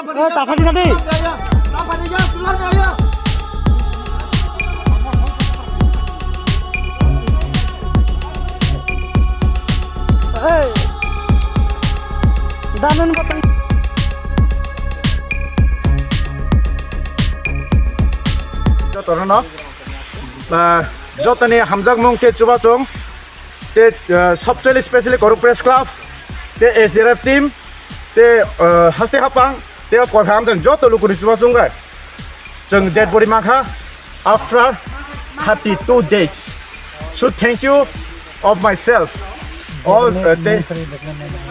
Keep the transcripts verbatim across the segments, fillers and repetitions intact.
Eh, ta phadi na di. Hey. Danun batang. Jotono, ah, jotoni hamjakmung te chubachung. Te, ah, sobcholi specially Korok Press Club, te S D R F team, te, ah, haste hapang, te koi ham jang joto lukuni chubachung gai. Chwng dead body mankha after thirty-two days. So thank you of myself. All, ah, te,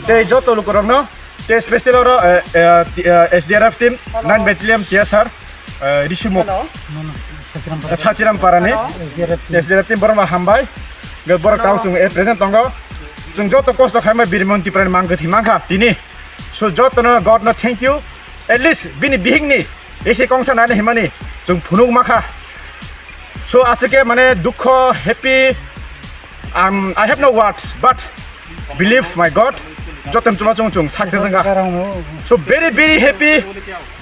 te joto lukurokno, te special oro, ah, ah, ti-, ah, S D R F team, nine battalion T S R, ah, Risumuk. Sachiram Parani, S D R F team borok ma hambai. Ge borok tao chwng e present tongo. Chwng joto kosto khaima Birmon Tiprani mang kwthwi mankha tini. So jotono God no thank you. At least bini bihikni ese kongsa nani himani chwng phunuk makha. So aswk khe mane dukho, happy, um, I have no words, but believe my God, jotono chuma chwng chwng success wngkha. So very very happy,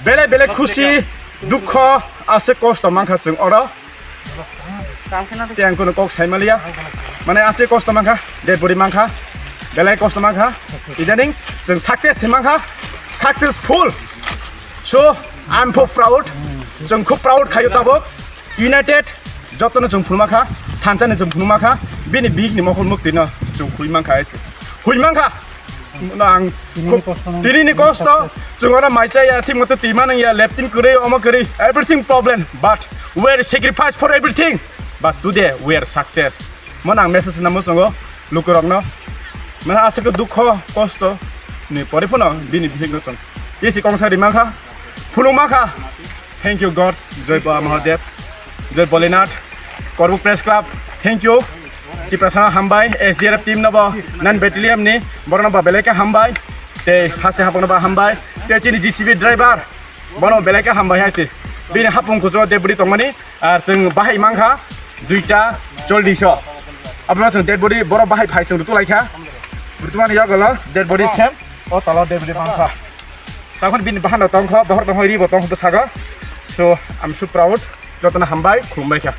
bele bele khusi, dukho, aswk kosto mankha chwng oro. Tei ang kono kok sai maliya. Mane aswk kosto mankha, dead body mankha, belai kosto mankha. Idaning chwng success se mankha, successful. So I'm so proud. Chwng khub proud khayo tabuk. United jotono chwng phunukma kha, thansa ni chwng phunukma kha, bini bihik ni mokol mukti no chwng hui mankha ese. Hui mankha. No, ang tini ni khub kosto no tini ni kosto, success. Chwng oro mai chaya, thik moto twi manang ya, leptin kwrwi, omo kwrwi, everything problem, but we are sacrifice for everything, but today we are success. Mo nang message namo chwngo lukurokno. Mane aswk dukho, kosto ni pore phano bini bihikno chwng isi kongsa ri mankha, phunuk mankha. Thank you God, Joi Baba Mahadev, Joi Bolinath, Korbuk Press Club, thank you. Tiprasa hambai, S D R F team nobo, nine battalion ni, borokno ba belai khe hambai, tei haste hapung no ba hambai, tei chini J C B driver, bono belai khe hambai hai se. Bini hapung kuchuk dead body tongmani, ar chwng bahai mankha, duita chollish o. Abono chwng dead body, borok bahai phai chwng rutu laikha. Rutu mani yogolo, dead body sem, o talo dead body mankha. Takhon bini bahano tongkha, bohor tongkha, ribo tongkha bwsago. So, I'm so proud. Jotono hambai, khulumbai kha.